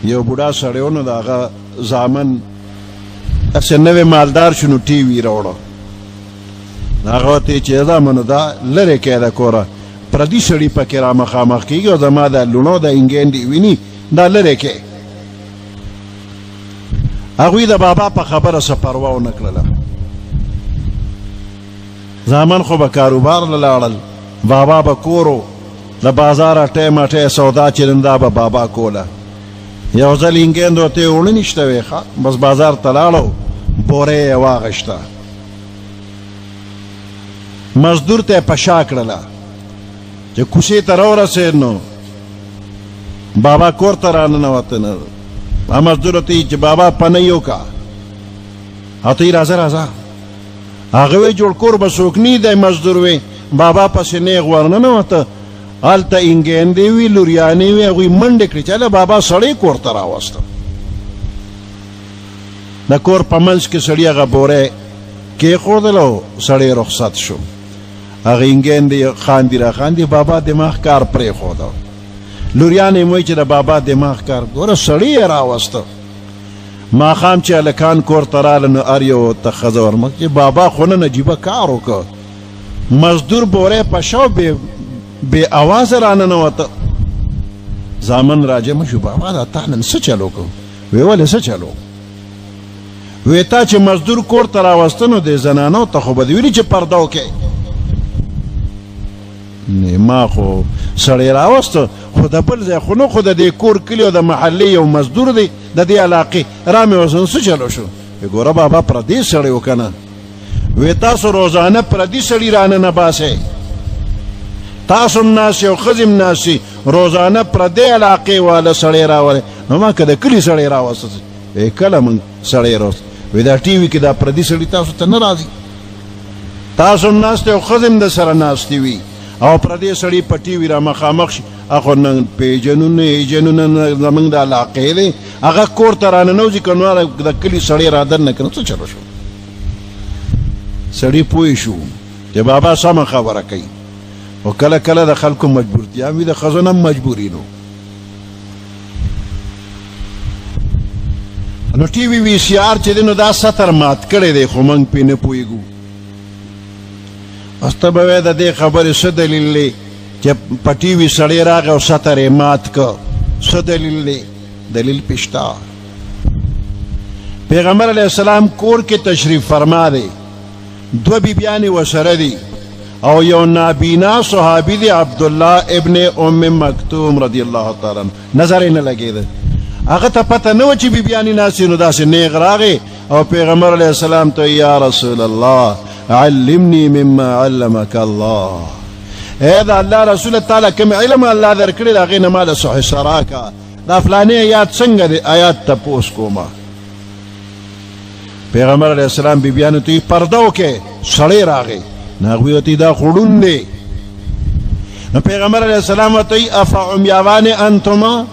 یو بوډا سړی و، نو د هغه زامن هسې نوی مالدار شو، نو ټي وي راوړه. هغه ورته یې چې زامنو دا لرې کړئ د کوره، پردي سړي پکې را مخامخ کېږي او زما دا لوڼو دا انګېندې ویني، دا لرې کړئ. هغوی د بابا په خبره څه پروا ونه کړله. زامن خو به کاروبار له لاړل، بابا به کور و، د بازار اټی مټی سودا چې نن دا به بابا کوله. یو ځل انګېند ورته یې اوړه نشته وې، ښه بس بازار ته لاړو، بورې یې واغېسته، مزدور ته یې په شا کړله. چې کوڅې ته راورسېد نو بابا کور ته راننوته، نو مزدور ورته یې چې بابا پنۍ وکړه، او ته یې راځه راځه. هغه وی جوړ کور به څوک نه دی، مزدور وی بابا پسې نیغ ورننوته، هلته انګېندې وي، لوریانې وي، هغوی منډې کړې چې هله بابا سړی کور ته راوسته. د کور په منځ کې سړي هغه بوری کېښودل او سړی رخصت شو. هغه انګېندې خاندي را خاندي، بابا دماغ کار پرېښوده. لوریانې مې وایي چې د بابا دماغ کار ګوره سړی یې راوسته. ماښام چې هلکان کور ته راغله نو هر یو ته ښځه ورمخ چې بابا خو نن عجیبه کار وکړ، مزدور بوری په شا بې اوازه راننوته. زامن راجمع شو، بابا دا تا نن څه چل وکړ؟ وی ولې څه چل وکړ؟ وی تا چې مزدور کور ته راوسته نو دې زنانو ته خو به دې ویلي چې پرده وکړې. نه ما خو سړی راوسته، خو د بل ځای خو نه، خو د دې کور کلي او د محلې یو مزدور دی د دې علاقې، را مې وسن څه چلو شو؟ ګوره بابا پردې سړی و که نه. وی تاسو روزانه پردي سړي راننه باسئ، تاسو هم ناست او ښځې هم ناست، روزانه پردې علاقې واله سړی راولئ. نو ما که د کلي سړی راوسته، وی کله موږ سړی راوست؟ وی دا ټي وي کې دا پردي سړي تاسو ته نه راځي، تاسو هم ناست او ښځې هم د سره ناستې وي او پردې سړي په ټي وي را مخامخ شي، هغه نه پېژنو نه یې نه زموږ د علاقې دی، هغه کور ته راننوځي که نو د کلي سړی را دننه کړي. څه چلو شو؟ سړی پوه شو چې بابا سمه خبره کوي، خو کله کله د خلکو مجبورتیا وي، د ښځو نه هم مجبوري. نو نو ټي وي وي سي آر چې دی نو دا ستر مات کړی دی، خو موږ پرې نه پوهېږو. اوس ته به وایې د دې خبرې څه دلیل دی چې په ټي وي سړی راغی او ستر یې مات کړ؟ څه دلیل دی؟ دلیل پې شته. پیغمبر علیه السلام کور کې تشریف فرما دی، دوه بیبیانې ورسره دي او یو نابینا صحابي دی عبدالله ابن ام مکتوم رضی الله تعالی عنه، نظر یې نه لګېده، هغه ته پته نه وه چې بیبیانې ناستې، نو داسې نیغ راغی او پیغمبر علیه السلام ته یا رسول الله علمني مما علمک الله، ای د الله رسول تعالی کوم علم الله درکړی د هغې نه ما له څه حصه راکړه، دا فلانې آیات څنګه دی، آیات تپوس کومه. پیغمبر علیه السلام بیبیانو ته پرده وکړئ، سړی راغی، نو هغوی ورته دا خو ړوند دی. نو پیغمبر علیه السلام ورته وایي افعمیاوان انتما،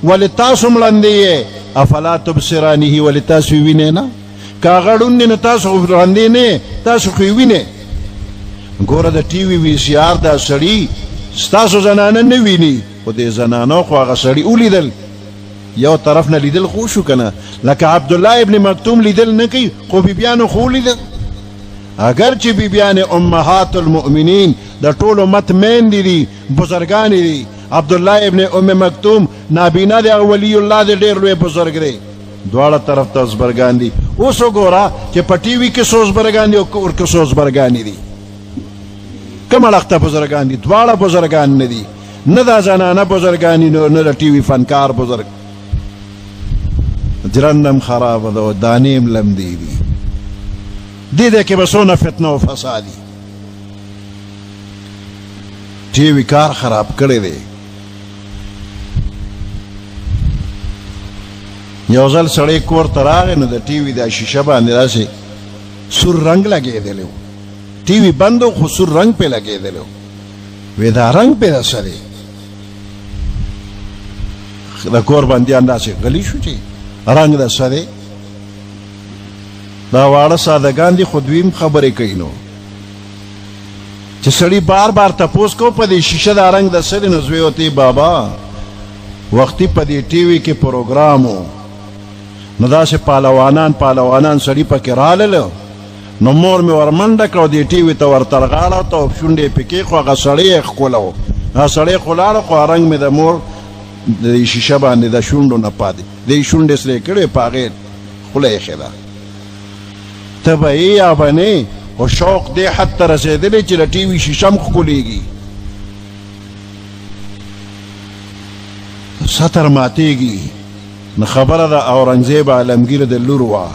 ولې تاسو هم ړندې یې؟ افلا تبصرانه، ولې تاسو یې وینئ نه؟ که هغه ړوند دی نو تاسو خو ړندې نه یې، تاسو خو یې وینئ. ګوره د ټي وي وي سي آر دا سړي ستاسو زنانه نه ویني، خو دې زنانو خو هغه سړي ولیدل، یو طرف نه لیدل خو شو که نه، لکه عبدالله ابن مکتوم لیدل نه کوي خو بیبیانو خو ولیدل. اگر چې بیبیانې امهات المؤمنین د ټول امت میندې دي، بزرګانې دي، عبدالله ابن ام مکتوم نابینا دی، هغه ولی الله دی، ډېر لوی بزرګ دی، دواړه طرف ته زبرګان دي. اوس وګوره چې په ټي وي کې څو زبرګان دي او کور کې څو زبرګانې دي، کوم اړخ ته بزرګان دي؟ دواړه بزرګان نه دي، نه دا زنانه بزرګان دي نه د ټي وي فنکار بزرګ. جرند هم خرابه ده او دانې هم لمدې دي، دې ځای کې به څونه فتنه او فساد وي. ټي وي کار خراب کړی دی. یو ځل سړی کور ته راغی نو د ټي وي دا شیشه باندې داسې سور رنګ لګېدلی و، ټي وي بند و خو سور رنګ پرې لګېدلی و. وی دا رنګ پرې د څه دی؟ د کور بندیان داسې غلي شو چې رنګ د څه دی؟ دا واړه سادهګان دي خو دوی هم خبرې کوي. نو چې سړي بار بار تپوس کو په دې شیشه دا رنګ د څه دی، نو زوی ورته بابا وختي په دې ټي وي کې پروګرام و، نو داسې پهلوانان پهلوانان سړي پکې رالل. نو مور مې ورمنډه کړه او دې ټي وي ته ورتر غاړه ته او شونډې یې پکې، خو هغه سړی یې ښکلو. هغه سړی خو لاړه، خو رنګ مې د مور د دې شیشه باندې د شونډو نه پاتې، دې شونډې سرې کړې، په هغې خوله ایښې ده. ته به یې یا به نه، خو شوق دې حد ته رسېدلی چې د ټي وي شیشه هم ښکلېږي، ستر ماتېږي. نو خبره د اورنګزیب عالمګیر د لور وه.